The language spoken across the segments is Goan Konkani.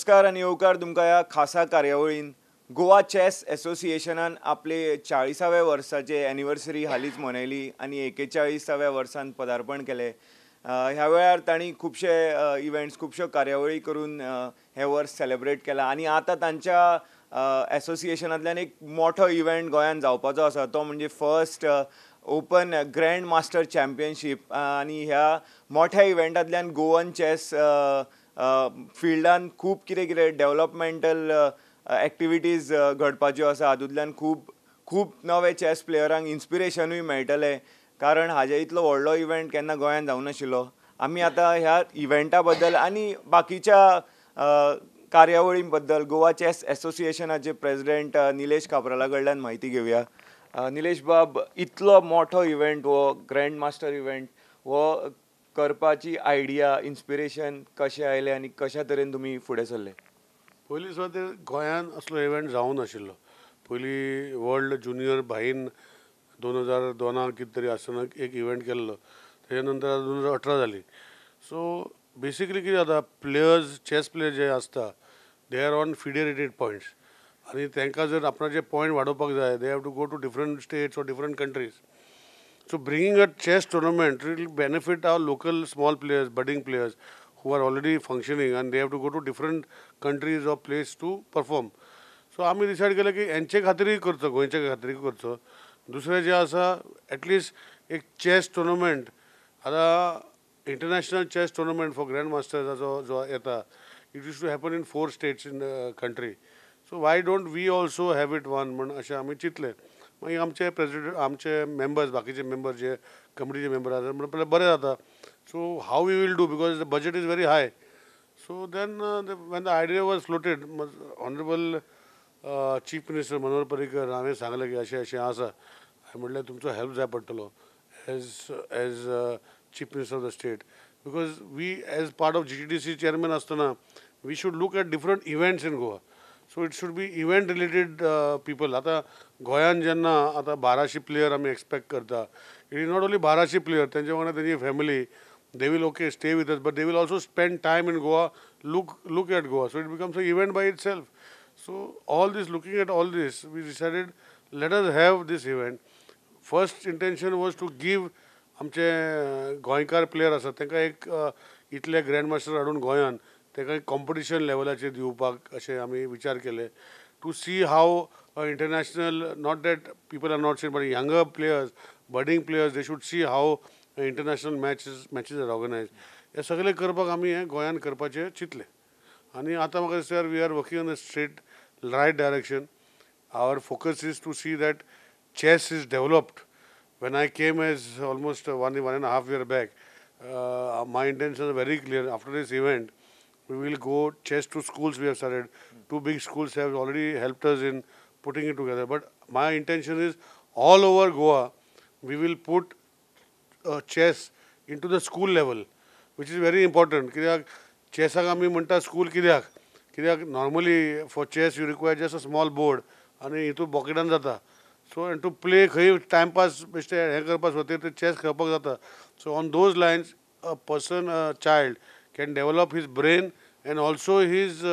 नमस्कार आनी येवकार तुमकां ह्या खासा कार्यावळीन. गोवा चॅस एसोसिएशनान आपले 40व्या वर्साचे एनिवर्सरी हालींच मनयली आनी 41व्या वर्सान पदार्पण केलें. ह्या वेळार तांणी खुबशे इव्हेंट्स, खुबश्यो कार्यावळी करून हें वर्स सेलेब्रेट केलां आनी आतां तांच्या एसोसिएशनांतल्यान एक मोठो इव्हेंट गोंयांत जावपाचो आसा, तो म्हणजे first open grand master championship. आनी ह्या मोठ्या इव्हेंटांतल्यान गोवन चॅस फिल्डान खूब कितें कितें डेवलपमेंटल एक्टिविटीज घडपाच्यो आसा. हातूंतल्यान खूब खूब नवे चॅस प्लेयरांक इन्स्पिरेशनूय मेळटलें, कारण हाजे इतलो व्हडलो इव्हेंट केन्ना गोंयांत जावंक नाशिल्लो. आमी आतां ह्या इव्हेंटा बद्दल आनी बाकीच्या कार्यावळीं बद्दल गोवा चॅस एसोसिएशनाचे प्रेजिडेंट निलेश काब्राला कडल्यान म्हायती घेवया. निलेश बाब, इतलो मोठो इव्हेंट हो ग्रँड मास्टर इव्हेंट हो करपाची आयडिया, इन्स्पिरेशन कशें आयलें आनी कशा तरेन तुमी फुडें सरले? पयलीं सुद्दां गोंयांत असलो इव्हेंट जावंक नाशिल्लो. पयलीं वर्ल्ड ज्युनियर भाईन 2002 कितें तरी आसतना एक इव्हेंट केल्लो, तेच्या नंतर 2018 जाली. सो बेसिकली कितें जाता, प्लेयर्स, चॅस प्लेयर जे आसता they are on federated points आनी तांकां जर आपणाचे पॉयंट वाडोवपाक जाय they have to go to different states or different countries. So bringing a chess tournament will benefit our local small players, budding players who are already functioning and they have to go to different countries or place to perform. So आमी डिसायड केलें की हेंचे खातीरूय करचो, गोंयच्या खातीरूय करचो. दुसरें जें आसा, एटलिस्ट एक चॅस टुर्नामेंट, आतां international chess tournament for grand मास्टर्साचो जो येता, it use to happen in 4 states in the country. So why don't we also have it one म्हण अशें आमी चिंतलें. मागीर आमचे प्रेजिडेंट, आमचे मेंबर्स, बाकीचे मेंबर्स जे कमिटीचे मेंबर आसा म्हणून बरें जाता. So how we will do, because the budget is very high. So then when the idea was floated, honourable chief minister Manohar Parrikar हांवें सांगलें की अशें अशें आसा, हांवें म्हणलें तुमचो हेल्प जाय पडटलो as as chief minister of the state, because we as part of GTDC chairman आसतना we should look at different events in Goa. So it should be event related people. आतां गोंयांत जेन्ना आतां 1200 प्लेयर आमी एक्सपेक्ट करता, it is not only 1200 player, तेंच्या वांगडा तेंची family, they will okay stay with us, but they will also spend time in Goa, look at Goa. So it becomes a event by itself. So all this, looking at all this, we decided let us have this event. First intention was to give आमचे गोंयकार प्लेयर आसात तांकां एक इतले ग्रँड मास्टर हाडून गोंयांत तांकां एक कॉम्पिटिशन लेवलाचेर दिवपाक अशें आमी विचार केले. To see how international, not that people are not seen, but younger players, budding players, they should see how international matches are organise. हे सगळें करपाक आमी हें गोंयांत करपाचें चिंतलें आनी आतां म्हाका दिसता we are working on the straight right direction. Our focus is to see that chess is developed. When I came as almost one and a half year back, my intentions are very clear. After this event, we will go chess to schools. We have started. 2 big schools have already helped us in putting it together. But my intention is all over Goa, we will put chess into the school level, which is very important. कित्याक चॅसाक आमी म्हणटा स्कूल, कित्याक कित्याक normally for chess you require just a small board आनी हितून बॉकेटान जाता. सो एंड टू प्ले खंय टायमपास बेश्टे हें करपा सुवातेर ते चॅस खेळपाक जाता. So on those lines a person, a child can develop his brain and also his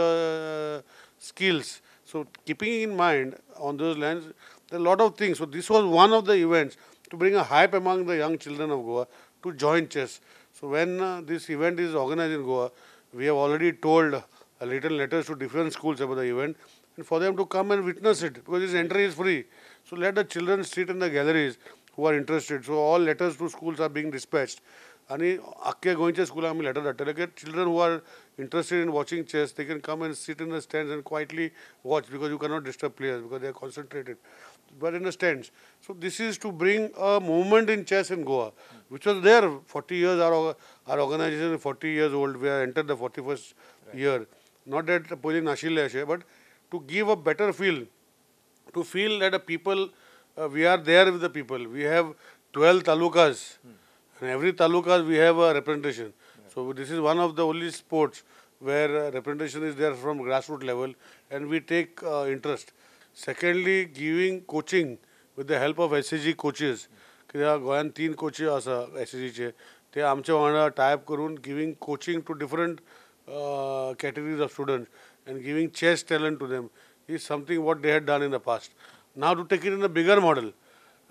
skills. So keeping in mind on those lines, there are lot of things. So this was one of the events to bring a hype among the young children of Goa to join chess. So when this event is organized in Goa, we have already told written letters to different schools about the event and for them to come and witness it, because this entry is free. So let the children sit in the galleries who are interested. So all letters to schools are being dispatched. आनी आख्खे गोंयच्या स्कुलाक आमी लेटर धाडटले की children who are interested in watching chess, they can come and sit in the stands and quietly watch, because you cannot disturb players because they are concentrated, but in the stands. So this is to bring a movement in chess in Goa, which was there 40 years. Our organization is 40 years old. We have entered the 41st year. Not that पयलीं नाशिल्लें अशें, but to give a better feel, to feel that the people, we are there with the people. We have 12 talukas. And every taluka we have a representation. Yeah. So this is one of the only sports where representation is there from grassroots level and we take interest. Secondly, giving coaching with the help of SAG coaches. कित्याक गोंयांत 3 कोची आसा SAGचे, ते आमच्या वांगडा टायप करून giving coaching to different categories of students. and giving chess talent to them is something what they had done in the past. Now to take it in a bigger model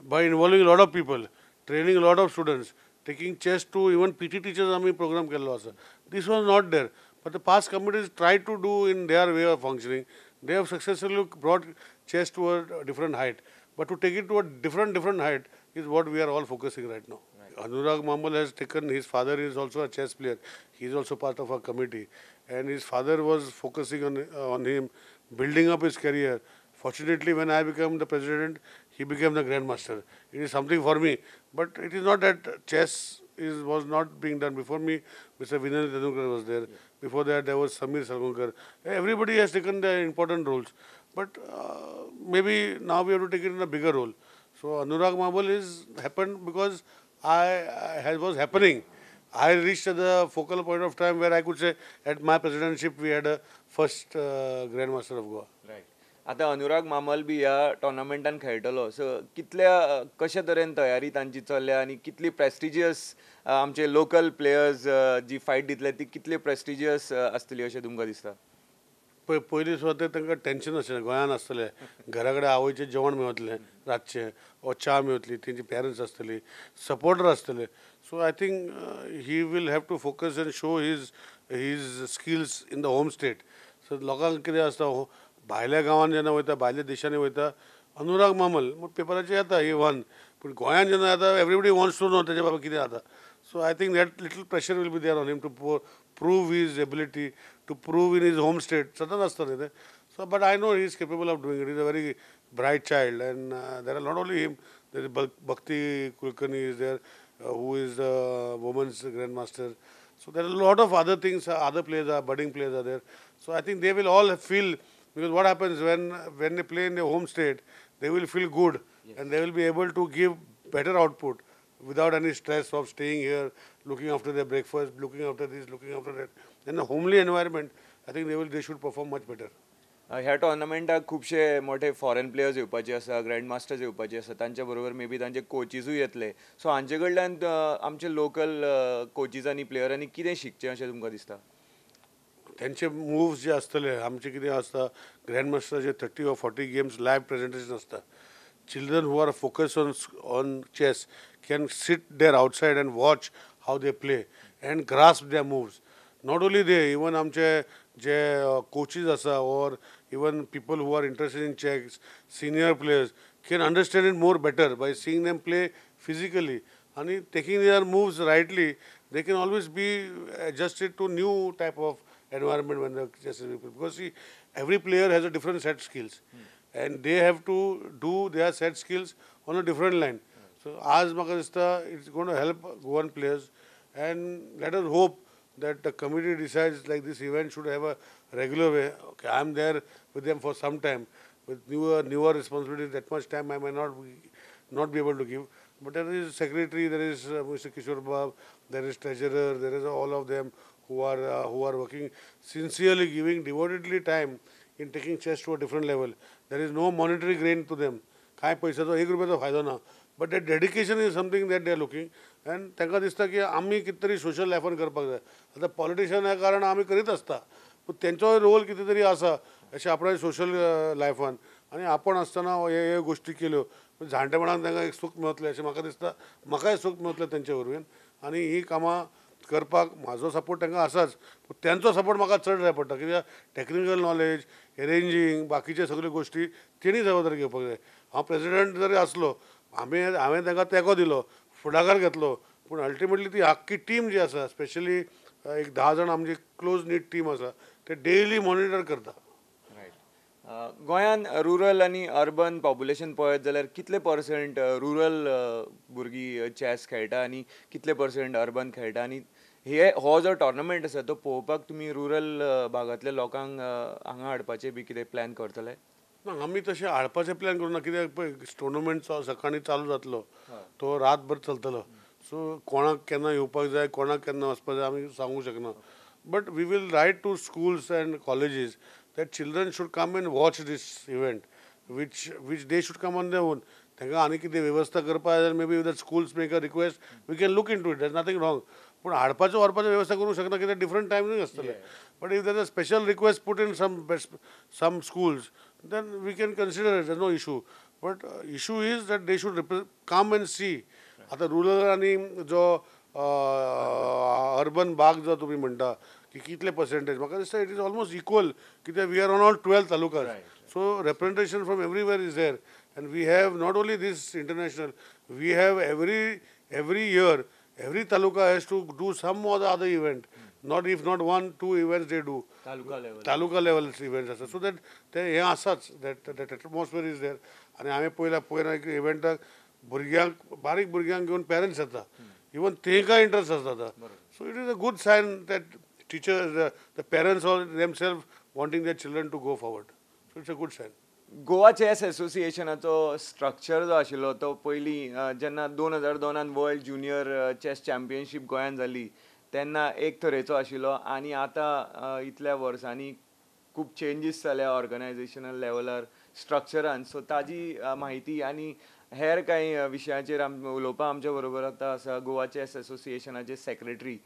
by involving a lot of people, training a lot of students, taking chess to even PT teachers आमी प्रोग्राम केल्लो आसा. This was not there. But the past committees tried to do in their way of functioning. They have successfully brought chess to a different height. But to take it to a different height is what we are all focusing right now. Right. Anurag Mhamal has taken, his father is also a chess player. He is also part of our committee. And his father was focusing on him, building up his career. Fortunately, when I became the president, he became the grandmaster. It is something for me. But it is not that chess was not being done. Before me, Mr. Vinay Tendulkar was there. Yeah. Before that, there was Samir Salgaonkar. Everybody has taken their important roles. But maybe now we have to take it in a bigger role. So Anurag Mhamal is happened because I was happening. I reached at the focal point of time where I could say at my presidentship we had a first grandmaster of Goa. Right. आतां अनुराग मामल बी ह्या टोर्नामेंटान खेळटलो, सो कितल्या कशे तरेन तयारी तांची चल्ल्या आनी कितली प्रेस्टिजियस आमचे लोकल प्लेयर्स जी फायट दितले ती कितली प्रेस्टिजियस आसतली अशें तुमकां दिसता? पयलीं सुद्दां तांकां टेंशन आसलें, गोंयान आसतलें, घरा कडेन आवयचें जेवण मेवतलें रातचें, वो च्या मेवतली, तेंची पेरंट्स आसतली, सपोर्टर आसतले. So I think he will have to focus and show his skills in the home state. So लोकांक कितें आसता, भायल्या गांवांत जेन्ना वयता, भायल्या देशांनी वयता, अनुराग मामल मग पेपराचेर येता he one, पूण गोंयांत जेन्ना येता एवरीबडी वॉन्ट्स टू नो तेजे बाबा कितें जाता. So I think that little pressure will be there on him to prove his ability, to prove in his home state. सदांच आसता न्ही तें. So but I know he is capable of doing it. Is a very bright child and there are not only him, there is Bhakti Kulkarni is there, who is the women's grandmaster. So there are lot of other things, other players are, budding players are there. So I think they will all feel, because what happens when they play in their home state, they will feel good. Yes. And they will be able to give better output without any stress of staying here, looking after their breakfast, looking after this, looking after that. In a homely environment, I think they should perform much better. ह्या टोर्नामेंटाक खुबशे मोठे फॉरेन प्लेयर्स येवपाचे आसा, ग्रँड मास्टर्स येवपाचे आसा, तांच्या बरोबर मे बी तांचे कोचिजूय येतले. सो हांचे कडल्यान आमचे लोकल कोचीज आनी प्लेयरांनी कितें शिकचें अशें तुमकां दिसता? त्यांचे मूव्स जे आसतले, आमचे कितें आसता, grand मास्टराचे 30 or 40 games live presentation आसता. Children who are focus on chess can sit there outside and watch how they play and grasp their moves. Not only they, even आमचे जे कोचीज आसा or even people who are interested in chess, senior players can understand it more better by seeing them play physically आनी taking their moves rightly. They can always be adjusted to new type of environment when the chess is played. Because see, every player has a different set of skills. And they have to do their set skills on a different line. So as म्हाका दिसता, it's going to help Goan players, and let us hope that the committee decides like this event should have a regular way. Okay, I am there with them for some time. With newer responsibilities, that much time I may not be able to give. But there is secretary, there is Mr. Kishore Bab, there is treasurer, there is all of them who are working sincerely, giving devotedly time in taking chess to a different level. There is no monetary gain to them. काय पैशाचो एक रुपयाचो फायदो ना, but that dedication is something that they are looking. And तांकां दिसता की आमी कितें तरी सोशल लायफान करपाक जाय. आतां पॉलिटिशियन ह्या कारण आमी करीत आसता, पूण तेंचोय रोल कितें तरी आसा अशें आपणाय सोशल लायफान. आनी आपण आसतना हे गोश्टी केल्यो जाणटेपणान तांकां एक सूख मेवतलें अशें म्हाका दिसता. म्हाकाय सूख मेवतलें तेंचे वरवीं. आनी ही कामां करपाक म्हाजो सपोर्ट तांकां आसाच, पूण तेंचो सपोर्ट म्हाका चड जाय पडटा. कित्याक टॅक्निकल नॉलेज, एरेंजींग, बाकीचे सगल्यो गोश्टी तेणी जबाबदारी घेवपाक जाय. हांव प्रेजिडंट जरी आसलो, हांवें तांकां तेंको दिलो, फुडाकार घेतलो, पूण अल्टिमेटली ती आख्खी टीम जी आसा, स्पेशली एक 10 जाण आमची क्लोज नीट टीम आसा, ते डेली मॉनिटर करता. गोंयान रुरल आनी अर्बन पॉप्युलेशन पळयत जाल्यार कितले पर्संट रुरल भुरगीं चॅस खेळटा आनी कितले पर्संट अर्बन खेळटा, आनी हे हो जो टोर्नामेंट आसा तो पळोवपाक तुमी रुरल भागांतल्या लोकांक हांगा हाडपाचे बी कितें प्लॅन करतले? ना, आमी तशें हाडपाचें प्लॅन करूं ना. कित्याक पळय टोर्नामेंट सकाळीं चालू जातलो, तो रातभर चलतलो. सो कोणाक केन्ना येवपाक जाय, कोणाक केन्ना वचपाक जाय आमी सांगूंक शकना. But we will write to schools and colleges that children should come and watch this event, which they should come on their own. तांकां आनी कितें वेवस्था करपाक जाय, maybe the schools make a request, we can look into it, there is nothing wrong. पूण हाडपाचो व्हरपाचो वेवस्था करूंक शकना कित्याक डिफरंट टायमींग आसतले. But if there a special request put in some schools then we can consider it, no issue. But issue is that they should come and see. आतां रुरल आनी जो अर्बन भाग जो तुमी म्हणटा की कितले पर्सेंटेज, म्हाका दिसता it is almost equal, कित्याक we are on all 12 talukas. So representation from everywhere is there, and we have not only this international, we have every year every taluka has to do some or the other event. Not if not 1 2 events they do taluka level events आसा. सो that ते हें आसाच, that that atmosphere is there. आनी हांवें पयला पयर एक इव्हेंटाक भुरग्यांक, बारीक भुरग्यांक घेवन पेरंट्स येता, इवन तेंकां इंट्रस्ट आसता आतां. So it is a good sign that teachers, the parents all themselves wanting their children to go forward. So it's a good sign. Goa chess एसोसिएशनाचो structure जो आशिल्लो तो पयलीं जेन्ना 2002 वर्ल्ड ज्युनियर चॅस चॅम्पियनशीप गोंयांत जाली तेन्ना एक तरेचो आशिल्लो, आनी आतां इतल्या वर्सांनी खूब चेंजीस जाल्या ऑर्गनायजेशनल लेवलार, स्ट्रक्चरान. सो ताजी म्हायती आनी हेर कांय विशयांचेर उलोवपाक आमच्या बरोबर आतां आसा गोवा चॅस एसोसिएशनाचे सेक्रेटरी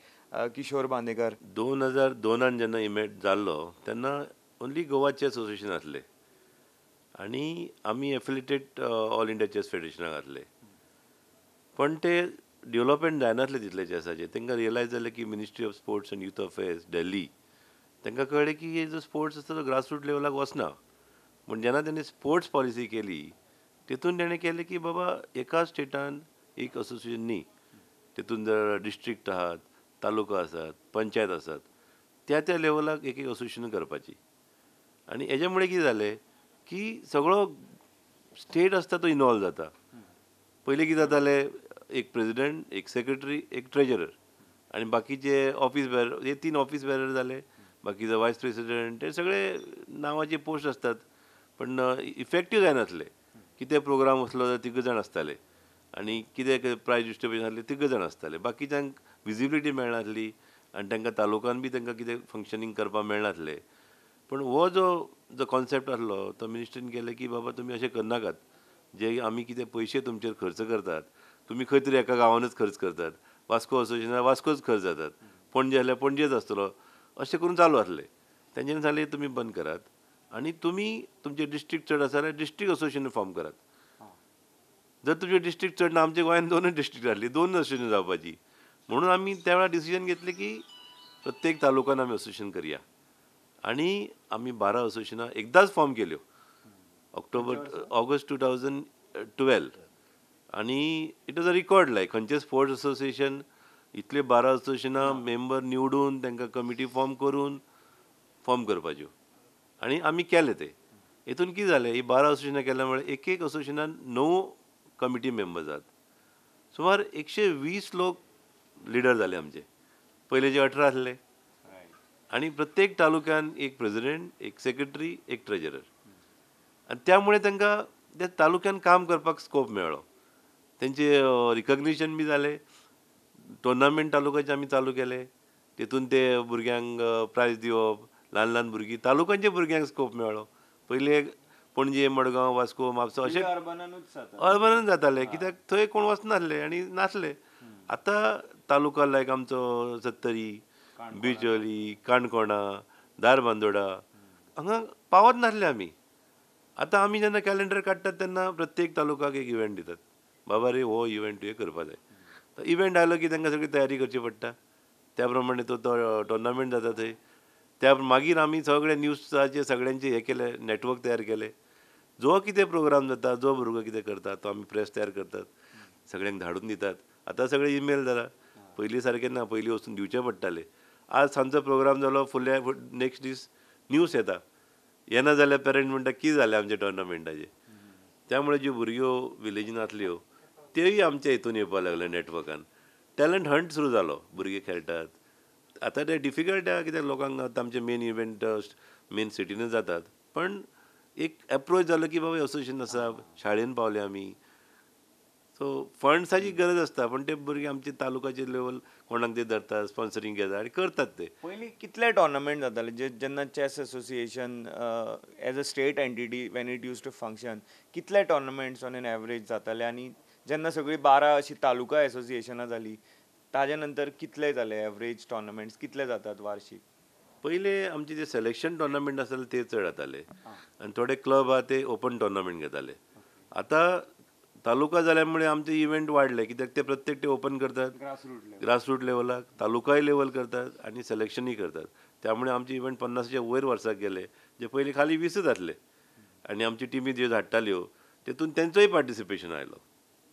किशोर बांदेकर. 2002 जेन्ना इव्हेंट जाल्लो तेन्ना ओन्ली गोवा चॅस एसोसिएशन आसले आनी आमी एफिलिएटेड ऑल इंडिया चॅस फेडरेशनाक आसले, पण ते डेवलपमेंट जायनासलें तितलें चॅसाचें. तांकां रियलायज जालें की ministry of sports and youth affairs Delhi, तांकां कळ्ळें की हे जो स्पोर्ट्स आसता तो ग्रासरूट लेवलाक वचना. पूण जेन्ना तेणी स्पोर्ट्स पॉलिसी केली तितून तेणें केलें की बाबा एका स्टेटान एक असोसिएशन न्ही, तितून जर डिस्ट्रिक्ट आहात, तालुका आसात, पंचायत आसात, त्या त्या लेवलाक एक एक असोसिएशन करपाची. आनी हेजे मुळे कितें जालें की सगळो स्टेट आसता तो इनवॉल्व जाता. पयलीं कितें जातालें, एक प्रेजिडेंट, एक सेक्रेटरी, एक ट्रेजरर आनी बाकीचे ऑफीस बेरर, हे 3 ऑफीस बेरर जाले, बाकीचे वायस प्रेसिडेंट, हे सगळे नांवाचे पोस्ट आसतात पण इफेक्टीव जायनासले. कितें प्रोग्राम आसलो जाल्यार तिग जाण आसताले आनी कितें प्रायज डिस्ट्रिब्युशन आसलें तिग जाण आसताले, बाकीच्यांक विजिबिलिटी मेळनासली आनी तांकां तालुकान बी तांकां कितें फंक्शनींग करपाक मेळनासलें. पूण हो जो जो कॉन्सेप्ट आसलो तो मिनिस्ट्रीन केलें की बाबा तुमी अशें करनाकात, जे आमी कितें पयशे तुमचेर खर्च करतात तुमी खंय तरी एका गांवानूच खर्च करतात, वास्को असोसिएशनाक वास्कोच खर्च जातात, पणजे जाल्यार पणजेच आसतलो, अशें करून चालू आसलें. तेंच्यांनी सांगलें तुमी बंद करात आनी तुमी तुमचे डिस्ट्रिक्ट चड आसा जाल्यार डिस्ट्रिक्ट असोसिएशन फॉर्म करात. जर तुमचे डिस्ट्रिक्ट चड ना, आमच्या गोंयांत 2 डिस्ट्रिक्ट आसली, 2 असोसिएशन जावपाची, म्हणून आमी त्या वेळार डिसिजन घेतलें की प्रत्येक तालुक्यान आमी असोसिएशन करया. आनी आमी 12 असोसिएशनां एकदांच फॉर्म केल्यो, ऑगस्ट 2012. आनी it was a record like खंयचे स्पोर्ट्स असोसिएशन इतले 12 असोसिएशनां मेंबर निवडून तांकां कमिटी फॉर्म करून फॉर्म करपाच्यो, आनी आमी केले ते. हितून कितें जालें, ही 12 असोसिएशनां केल्या मुळे एक एक असोसिएशनान 9 कमिटी मेंबर जात, सुमार 120 लोक लिडर जाले आमचे, पयले जे 18 आसले. आनी प्रत्येक तालुक्यान एक प्रेजिडेंट, एक सेक्रेटरी, एक ट्रेजरर, आनी त्यामुळे तांकां त्या तालुक्यान काम करपाक स्कोप मेळ्ळो, तेंचे रिकग्निशन बी जालें. टोर्नामेंट तालुक्याचे आमी चालू केले, तितून ते भुरग्यांक प्रायज दिवप, ल्हान ल्हान भुरगीं, तालुक्यांच्या भुरग्यांक स्कोप मेळ्ळो. पयलीं पणजे, मडगांव, वास्को, म्हापसा अशें अर्बनानूच जातालें, कित्याक थंय कोण वचनासले आनी नासले. आतां तालुका लायक आमचो सत्तरी, बिचोली, काणकोणा, धारबांदोडा हांगा पावत नासले आमी. आतां आमी जेन्ना कॅलेंडर काडटात तेन्ना प्रत्येक तालुकाक एक इव्हेंट दितात, बाबा रे हो इव्हेंट तुवें करपा जाय. तो इव्हेंट आयलो की तांकां सगळी तयारी करची पडटा, त्या प्रमाणे तो टोर्नामेंट जाता थंय. त्या मागीर आमी सगळे न्यूजाचे सगळ्यांचे हे केले, नेटवर्क तयार केले. जो कितें प्रोग्राम जाता, जो भुरगो कितें करता तो आमी प्रेस तयार करतात, सगळ्यांक धाडून दितात. आतां सगळे ईमेल जाला, पयलीं सारकें ना, पयलीं वचून दिवचें पडटालें. आज सांजचो प्रोग्राम जालो, फुडल्या नेक्स्ट दीस न्यूज येता, येना जाल्यार पेरंट म्हणटा कितें जालें आमच्या टोर्नामेंटाचें. त्यामुळे ज्यो भुरग्यो विलेजीन आसल्यो त्योय आमच्या हितून येवपाक लागले नेटवर्कान. टॅलंट हंट सुरू जालो, भुरगे खेळटात. आतां ते डिफिकल्ट आहा कित्याक लोकांक आतां आमचे मेन इव्हेंट मेन सिटीनूच जातात, पण एक एप्रोच जालो की बाबा असोसिएशन आसा, शाळेन पावले आमी. सो फंड्साची गरज आसता, पण ते भुरगे आमचे तालुकाचे लेवल कोणाक ते धरतात, स्पॉन्सरींग घेतात आनी करतात ते. पयलीं कितले टोर्नामेंट जाताले जे जेन्ना chess association as a state entity when it use to function, कितले टोर्नामेंट्स ऑन एन एवरेज जाताले? आनी जेन्ना सगळीं 12 अशी तालुका एसोसिएशनां जाली ताजे नंतर कितले जाले एवरेज टॉर्नामेंट्स कितले जातात वार्षिक? पयले आमचे जे सिलेक्शन टॉर्नामेंट आसताले ते चड जाताले आनी थोडे क्लब आहा ते ओपन टॉर्नामेंट घेताले. आतां तालुका जाल्या मुळे आमचे इव्हेंट वाडले कित्याक ते प्रत्येक ते ओपन करतात, ग्रासरूट लेवलाक, तालुकाय लेवल करतात आनी सिलेक्शनूय करतात. त्यामुळे आमचे इव्हेंट 50च्या वयर वर्साक गेले, जे पयलीं खाली 20च जातले. आनी आमची टिमी ज्यो धाडटाल्यो तेतून तेंचोय पार्टिसिपेशन आयलो.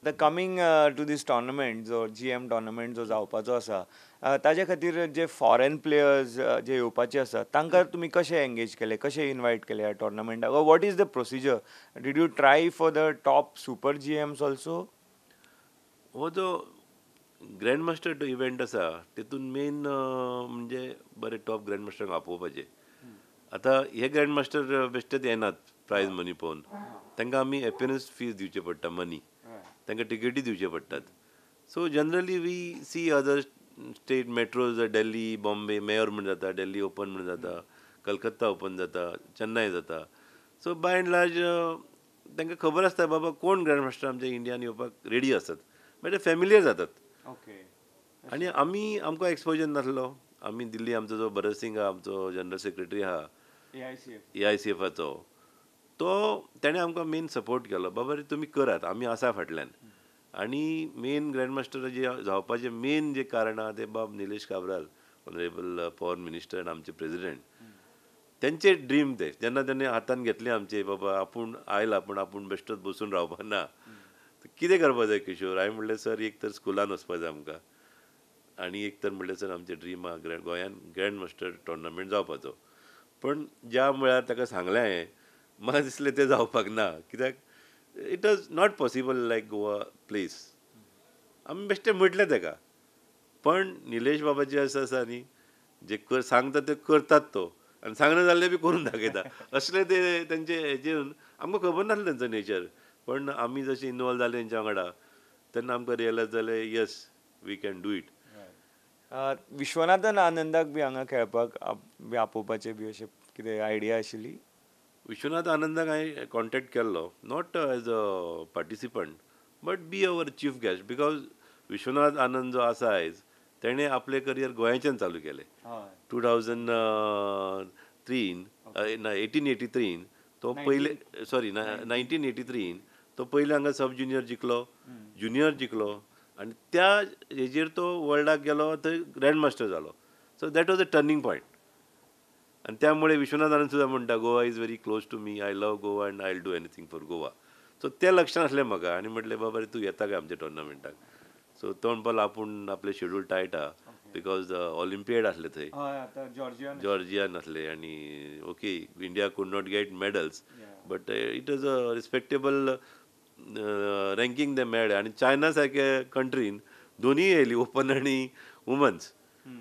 The coming to this tournament जो GM tournament जो जावपाचो आसा ताजे खातीर जे फॉरेन प्लेयर्स जे येवपाचे आसा तांकां तुमी कशें एंगेज केले, कशें इनवायट केले ह्या टॉर्नामेंटाक? What is the procedure? Did you try for the top super GMs also? हो जो ग्रँड मास्टर इव्हेंट आसा तेतून मेन म्हणजे बरे टॉप ग्रँड मास्टरांक आपोवपाचे. आतां हे ग्रँड मास्टर बेश्टेच येनात प्रायज मनी पळोवन, तांकां आमी एपियरन्स फीज दिवचे पडटा, मनी तांकां टिकेटी दिवचे पडटात. So generally we see other state metros, Delhi, Bombay mayor म्हण जाता, दिल्ली ओपन म्हण जाता, कलकत्ता ओपन जाता, चेन्नय जाता. सो बाय एंड लार्ज तांकां खबर आसता बाबा कोण ग्रँड मास्टर आमच्या इंडियान येवपाक रेडी आसात, म्हणजे फेमिलियर जातात. ओके. आनी आमी आमकां एक्सपोजर नासलो. आमी दिल्ली आमचो जो भरत सिंग आहा, आमचो जनरल सेक्रेटरी आहा AICFाचो, तो तेणें आमकां मेन सपोर्ट केलो, बाबा रे तुमी करात, आमी आसा फाटल्यान. आनी मेन ग्रँड मास्टर जे जावपाचें मेन जे कारण आहा ते बाब Nilesh Cabral, honourable power minister आनी आमचे प्रेजिडेंट, तेंचे ड्रीम ते जेन्ना तेणें हातान घेतलें आमचे, बाबा आपूण आयला पूण आपूण बेश्टोच बसून रावपा ना, कितें करपा जाय किशोर? हांवें म्हणलें सर एक तर स्कुलान वचपा जाय आमकां आनी एक तर म्हणलें सर आमचें ड्रीम आहा गोंयान ग्रँड मास्टर टॉर्नामेंट जावपाचो. पण ज्या वेळार ताका सांगलें हांवें, म्हाका दिसलें तें जावपाक ना, कित्याक it was not possible like Goa place. आमी बेश्टें म्हटलें ताका, पण निलेश बाबाजी असो आसा न्ही, जे कर सांगता ते करतात तो, आनी सांगना जाल्यार बी करून दाखयता असले ते तेंचे हेजेर आमकां खबर नासलें तेंचो नेचर. पण आमी जशे इनवॉल्व जाले तेंच्या वांगडा तेन्ना आमकां रियलायज जालें yes we can do it. Viswanathan आनंदाक बी हांगा खेळपाक बी आपोवपाचें बी अशें कितें आयडिया आशिल्ली? विश्वनाथ आनंदाक हांवें कॉन्टेक्ट केल्लो, not as a participant but be our chief guest, because Vishwanath Anand जो आसा आयज तेणें आपलें करियर गोंयाच्यान चालू केलें. 2003 1883 तो पयले, सॉरी 1983 तो पयले हांगा सब ज्युनियर जिखलो, ज्युनियर जिखलो आनी त्या हेजेर तो वर्ल्डाक गेलो, थंय ग्रँड मास्टर जालो. So that was a turning point. आनी त्यामुळे विश्वनाथ आनंद सुद्दां म्हणटा Goa is very close to me, I love Goa and I will do anything for Goa. So तें लक्षात आसलें म्हाका आनी म्हटलें बाबा रे तूं येता काय आमच्या टॉर्नामेंटाक? सो तो म्हणपाक आपूण आपलें शेड्यूल टायट आहा, because Olympiad आसलें थंय, जॉर्जियान आसलें आनी okay India could not get medals but it was a respectable ranking ते मेळ्ळे. आनी चायना सारक्या कंट्रीन दोनूय येयली, ओपन आनी वुमन्स.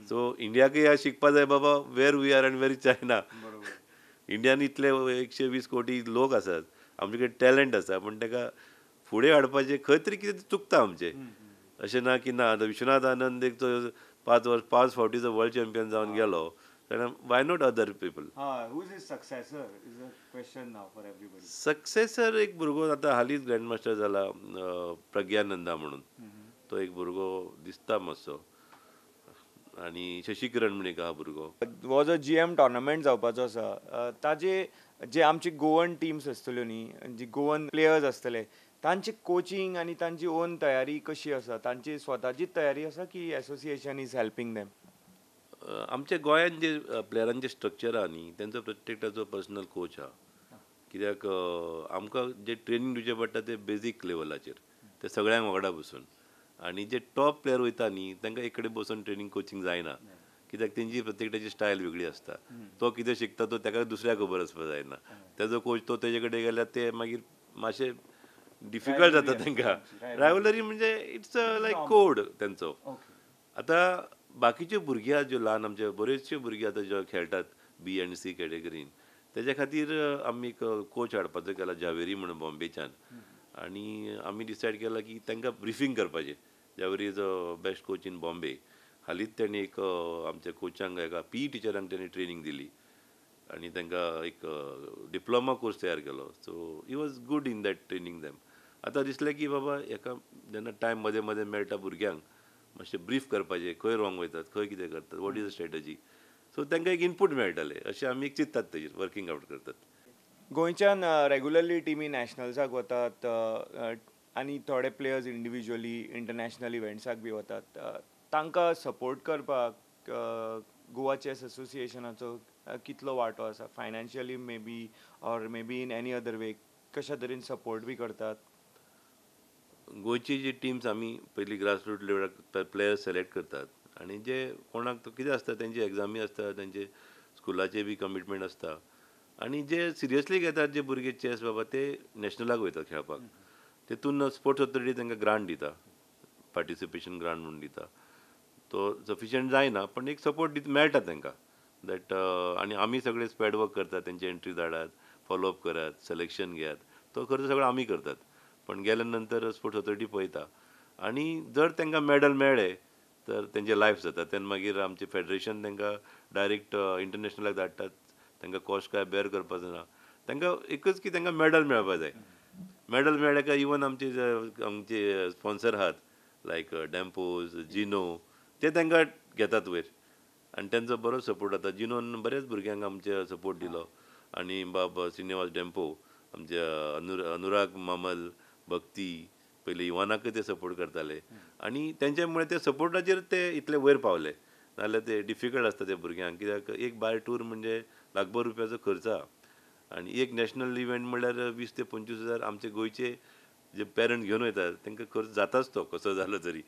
सो इंडियाकय शिकपा जाय बाबा where we are and where is China. इंडियान इतले 120 कोटी लोक आसात, आमचे कडेन टॅलंट आसा, पूण ताका फुडें हाडपाचें खंय तरी कितें चुकता आमचें. अशें ना की ना आतां विश्वनाथ आनंद एक तो 5 फावटीचो वर्ल्ड चॅम्पियन जावन गेलो, तेन्ना why not other people? Successor एक भुरगो आतां हालींच ग्रँड मास्टर जाला, प्रज्ञानंदा म्हणून, तो एक भुरगो दिसता मातसो, आनी शशिकिरण म्हण एक आहा भुरगो. हो जो GM tournament जावपाचो आसा ताजे जे आमची गोवन टिम्स आसतल्यो न्ही, जी गोवन प्लेयर्स आसतले, तांची कोचिंग आनी तांची ओन तयारी कशी आसा? तांची स्वताचीच तयारी आसा की एसोसिएशन is helping them? आमच्या गोंयांत जे प्लेयरांचे स्ट्रक्चर आहा न्ही, तेंचो प्रत्येकटाचो पर्सनल कोच आहा. कित्याक आमकां जे ट्रेनींग दिवचें पडटा ते बेजीक लेवलाचेर, ते सगळ्यांक वांगडा बसून, आनी जे टॉप प्लेयर वयता न्ही तांकां एक कडेन बसून ट्रेनींग कोचिंग जायना, कित्याक तेंची प्रत्येकटाची स्टायल वेगळी आसता. तो कितें शिकता तो ताका दुसऱ्याक खबर आसपाक जायना, तेजो कोच तो तेजे कडेन गेल्यार ते मागीर मातशें डिफिकल्ट जाता तांकां. रायवलरी म्हणजे it's like code तेंचो. आतां बाकीच्यो भुरगीं आहा ज्यो ल्हान, आमचे बरेचशे भुरगीं आतां ज्यो खेळटात बी एंड सी कॅटेगरीन, तेज्या खातीर आमी एक कोच हाडपाचो केला, जावेरी म्हणून बॉम्बेच्यान, आनी आमी डिसायड केला की तांकां ब्रिफींग करपाचें. Zaveri is a best coach in Bombay. हालींच तेणी एक आमच्या कोचांक, एका पी टिचरांक तेणी ट्रेनींग दिली आनी तांकां एक डिप्लोमा कोर्स तयार केलो. So he was good in that training them. आतां दिसलें की बाबा हेका जेन्ना टायम मदें मदें मेळटा भुरग्यांक, मातशें ब्रीफ करपाचें, खंय रॉंग वयतात, खंय कितें करतात, what is the strategy. So तांकां एक इनपूट मेळटालें. अशें आमी एक चिंततात, तेजेर वर्किंग आवट करतात. गोंयच्यान रेगुलरली टिमी नॅशनल्साक वतात आनी थोडे प्लेयर्स इंडिविज्युअली इंटरनॅशनल इव्हेंट्साक बी वतात. तांकां सपोर्ट करपाक गोवा चॅस असोसिएशनाचो कितलो वांटो आसा? Financially maybe or maybe in any other way, कशा तरेन सपोर्ट बी करतात? गोंयची जी टिम्स आमी पयलीं ग्रासरूट लेवलाक प्लेयर्स सिलेक्ट करतात आनी जे कोणाक कितें आसता, तेंची एग्जामी आसता, तेंचे स्कुलाचे बी कमिटमेंट आसता आनी जे सिरियसली घेतात जे भुरगे चॅस बाबा, ते नॅशनलाक वयतात खेळपाक. तेतून स्पोर्ट्स ऑथॉरिटी तांकां ग्रांट दिता, पार्टिसिपेशन ग्रांट म्हूण दिता. तो सफिशियंट जायना, पण एक सपोर्ट दित मेळटा तांकां that. आनी आमी सगळे स्पॅड वर्क करतात, तेंचे एंट्री धाडात, फॉलोअप करात, सिलेक्शन घेयात, तो खर्च सगळो आमी करतात. पण गेल्या नंतर स्पोर्ट्स ऑथॉरिटी पळयता आनी जर तांकां मॅडल मेळ्ळें तर तेंचें लायफ जाता. तेन्ना मागीर आमचें फेडरेशन तांकां डायरेक्ट इंटरनॅशनलाक धाडटात. तांकां कॉस्ट काय बेर करपाचो ना. तांकां एकच की तांकां मॅडल मेळपा जाय. मॅडल मेळ्ळें काय इवन आमचे आमचे स्पॉन्सर आहात लायक डॅम्पोज, जिनो, ते तांकां घेतात वयर आनी तेंचो बरो सपोर्ट जाता. जिनोन बऱ्याच भुरग्यांक आमचे सपोर्ट दिलो आनी बाब श्रीनिवास डेम्पो, आमचे अनुराग मामल, भक्ती, पयलीं इवानाकय ते सपोर्ट करताले आनी तेंच्या मुळे ते सपोर्टाचेर ते इतले वयर पावले. नाजाल्यार ते डिफिकल्ट आसता त्या भुरग्यांक, कित्याक एक भायर टूर म्हणजे लाखभर रुपयाचो खर्च आहा आनी एक नॅशनल इव्हेंट म्हणल्यार 20 ते 25 हजार आमचे गोंयचे जे पेरंट्स घेवन वयतात तांकां खर्च जाताच तो कसो जालो तरी.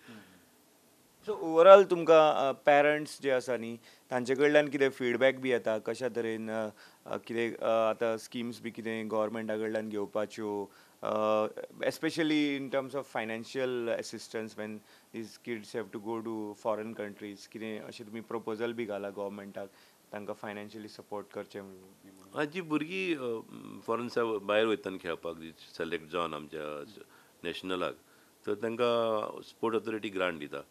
सो ओवरऑल तुमकां पेरंट्स जे आसा न्ही, तांचे कडल्यान कितें फिडबॅक बी येता? कशा तरेन कितें आतां स्किम्स बी कितें गोवोरमेंटा कडल्यान घेवपाच्यो, especially in terms of financial assistance when these kids have to go to foreign countries, कितें अशें तुमी प्रपोजल बी घाला गोवोरमेंटाक तांकां फायनान्शियली सपोर्ट करचें म्हणून? जी भुरगीं फॉरन भायर वयता खेळपाक, सिलेक्ट जावन आमच्या नॅशनलाक, तर तांकां स्पोर्ट ऑथॉरिटी ग्रांट दिता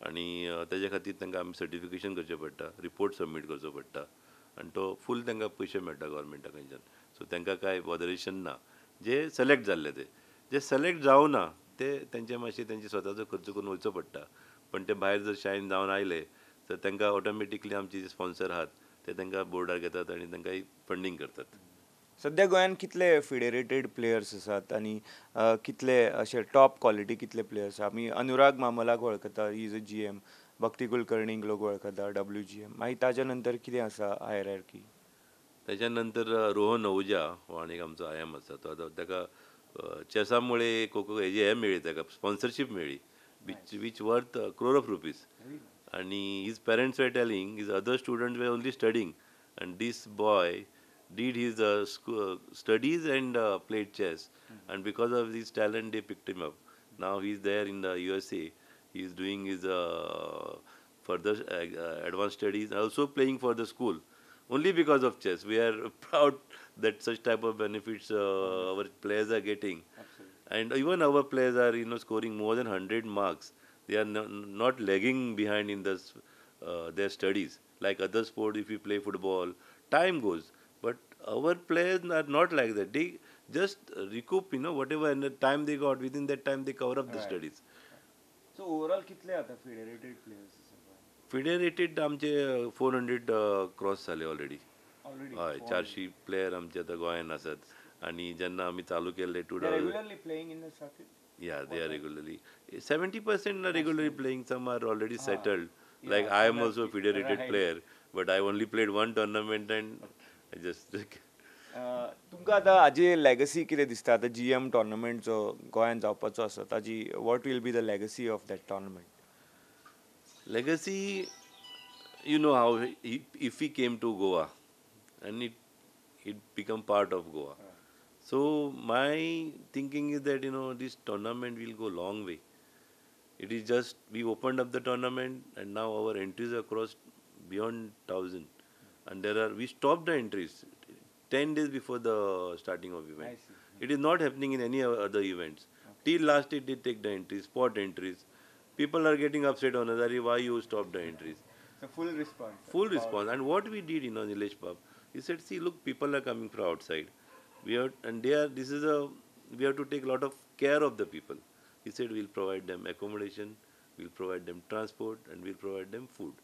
आनी तेज्या खातीर तांकां आमी सर्टिफिकेशन करचें पडटा, रिपोर्ट सबमीट करचो पडटा आनी तो फूल तांकां पयशे मेळटा गोवोरमेंटा कडच्यान. सो तांकां कांय बॉदरेशन ना जे सिलेक्ट जाल्ले ते. जे सिलेक्ट जावना ते तेंचे मातशे तेंचे स्वताचो खर्च करून वयचो पडटा. पण ते भायर जर शायन जावन आयले तर तांकां ऑटोमॅटिकली आमचे जे स्पॉन्सर आहात ते तांकां बोर्डार घेतात आनी तांकां फंडींग करतात. सद्या गोंयांत कितले फिडेरेटेड प्लेयर्स आसात आनी कितले अशे टॉप क्वॉलिटी कितले प्लेयर्स? आमी अनुराग मामलाक वळखता, is a GM. भक्ती कुलकर्णीक लोक वळखता, WGM. मागीर ताज्या नंतर कितें आसा हायरार्की? त्याच्या नंतर रोहन अहुजा हो आनी एक आमचो I am आसा. तो आतां ताका चॅसा मुळे कोको हेजी हें मेळ्ळी, ताका स्पॉन्सरशीप मेळ्ळी which worth crore of rupees. आनी his parents were telling his other students were only studying and this boy did his studies and played chess, and because of his talent they picked him up. Now he's there in the USA. He is doing his further advanced studies and also playing for the school only because of chess. We are proud that such type of benefits our players are getting. And even our players are scoring more than 100 marks. They are not lagging behind in their studies. Like other sport, if you play football, time goes. But our players are not like that. They just recoup, whatever and the time they got, within that time they cover up the studies. So overall कितले आतां फेडरेटेड प्लेयर्स आसा? फेडरेटेड आमचे 400 क्रॉस जाले ऑलरेडी. ऑलरेडी? हय, 400 प्लेयर आमचे आतां गोंयान आसात आनी जेन्ना आमी चालू केल्ले two thousand Regularly playing in the circuit? Yeah, they are regularly. 70% are regularly playing. Some are already settled. Like I am also a federated player, but I only played one tournament and I just. तुमकां आतां हाजी लेगसी कितें दिसता? आतां GM tournament जो गोंयांत जावपाचो आसा, ताजी what will be the legacy of that tournament? Legacy, you know how if he came to Goa, and it become part of Goa. So my thinking is that this tournament will go long way. It is just we opened up the tournament and now our entries are crossed beyond 1,000, and there are we stopped the entries 10 days before the starting of event. It is not happening in any other events. Till last it did take the entries, spot entries. People are getting upset on us. "Arey, why you stopped the entries?" So full response. Full response. And what we did, Nilesh Pap, he said, "See, look, people are coming from outside. We are, and they are, this is a, we have to take a lot of care of the people." He said, "We'll provide them accommodation, we'll provide them transport, and we'll provide them food.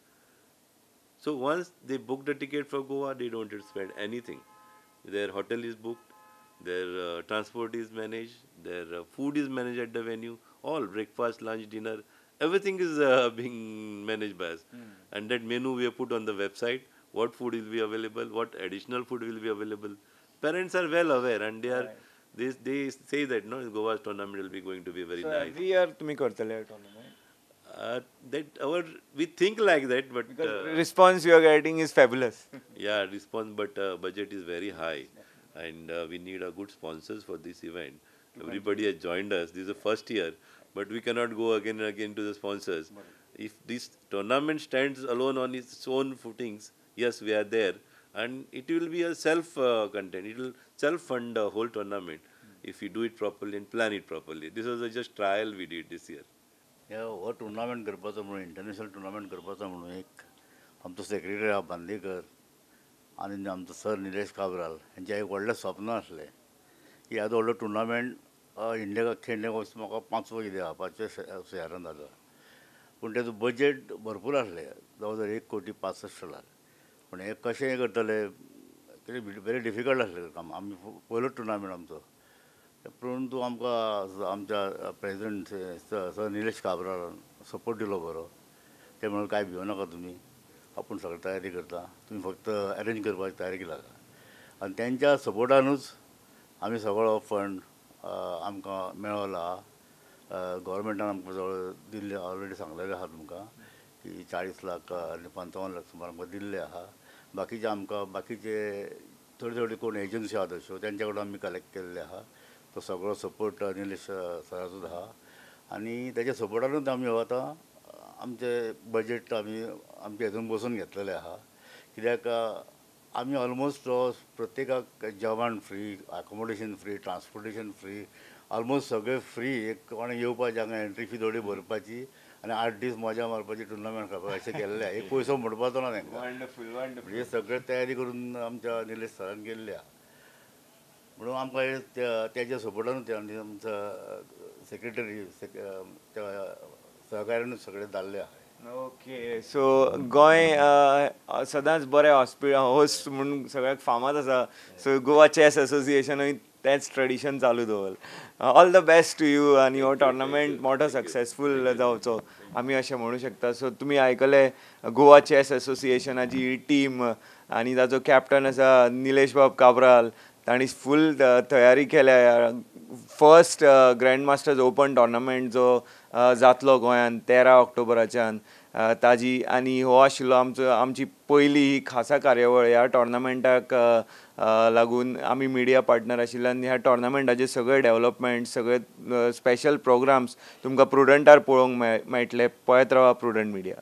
So once they book the ticket for Goa, they don't have to spend anything. Their hotel is booked, their transport is managed, their food is managed at the venue, all breakfast, lunch, dinner, everything is being managed by us. And that menu we have put on the website, what food will be available, what additional food will be available. Parents are well aware, and they are they say that no, Goa's tournament will be going to be very So nice. Every year तुम्ही करतले tournament? That our we think like that, but because response you are getting is fabulous. Yeah, response, but budget is very high, and we need a good sponsors for this event. Everybody has joined us. This is the first year, but we cannot go again and again to the sponsors. If this tournament stands alone on its own footings, yes, we are there, and it will be a self content. It will self-fund the whole tournament if we do it properly and plan it properly. This was a just trial we did this year. ह्या हो टुर्नामेंट करपाचो म्हणून, इंटरनॅशनल टुर्नामेंट करपाचो म्हणून एक आमचो सेक्रेटरी आहा बांदेकर आनी आमचो सर निलेश काब्राल हेंचें एक व्हडलें स्वप्न आसलें की येदो व्हडलो टुर्नामेंट इंडियाक, अख्खे इंडियाक वचून म्हाका पांचवो कितें आहा, पांचव्या शहरान जाता. पूण तेजो बजेट भरपूर आसलें, जवळ जवळ 1,65,00,000. पूण हें कशें करतले कितें वेरी डिफिकल्ट आसलें काम. आमी पयलो टुर्नामेंट आमचो, परंतु आमकां आमच्या प्रेसिडेंट सर निलेश काब्रालान सपोर्ट दिलो बरो. ते म्हणून कांय भिवो नाका तुमी, आपूण सगळें तयारी करता, तुमी फक्त अरेंज करपाची तयारी लागा. आनी तेंच्या सपोर्टानूच आमी सगळो फंड आमकां मेळोलो आहा. गोवोरमेंटान आमकां जवळ दिल्ले ऑलरेडी सांगलेलें आहा तुमकां की 40 लाख आनी 55 लाख सुमार आमकां दिल्ले आहा. बाकीचे आमकां बाकीचे थोडे थोडे कोण एजन्सी आहा तश्यो तेंच्या कडेन आमी कलेक्ट केल्ले आहा. तो सगळो सपोर्ट निलेश सराचोच आहा आनी तेच्या सपोर्टानूच आमी हो आतां आमचें बजेट आमी आमच्या हितून बसून घेतलेलें आहा. कित्याक आमी ऑलमोस्ट प्रत्येकाक जेवण free, accommodation free, transportation free, almost सगळें फ्री. एक कोणें येवपाचें हांगा एंट्री फी थोडी भरपाची आनी 8 दीस मजा मारपाची, टुर्नामेंट खेळपाची अशें केल्लें आहा. एक पयसो म्हणपाचो ना तांकां. Wonderful, wonderful. म्हणजे सगळें तयारी करून आमच्या निलेश सरान केल्ली आहा. म्हणून आमकां हे तेच्या सपोर्टानूच आनी आमचो सेक्रेटरी त्या सहकार्यानूच सगळें जाल्लें आहा. ओके, सो गोंय सदांच बरें होस्ट म्हूण सगळ्याक फामाद आसा. सो गोवा चॅस एसोसिएशनूय तेंच ट्रेडिशन चालू दवर. All the best to you आनी हो टोर्नामेंट मोठो सक्सेसफूल जावचो आमी अशें म्हणू शकता. सो तुमी आयकले गोवा चॅस एसोसिएशनाची ही टीम आनी ताचो कॅप्टन आसा निलेश बाब काब्राल. तांणी फूल तयारी केल्या. First grand masters open tournament जो जातलो गोंयांत 13 ऑक्टोबराच्यान ताजी, आनी हो आशिल्लो आमचो आमची पयली ही खासा कार्यावळ. ह्या टोर्नामेंटाक लागून आमी मिडिया पार्टनर आशिल्ल्यान ह्या टोर्नामेंटाचे सगळे डेवलपमेंट, सगळे स्पेशल प्रोग्राम्स तुमकां प्रुडंटार पळोवंक मेळटले. पळयत रावा प्रुडंट मिडिया.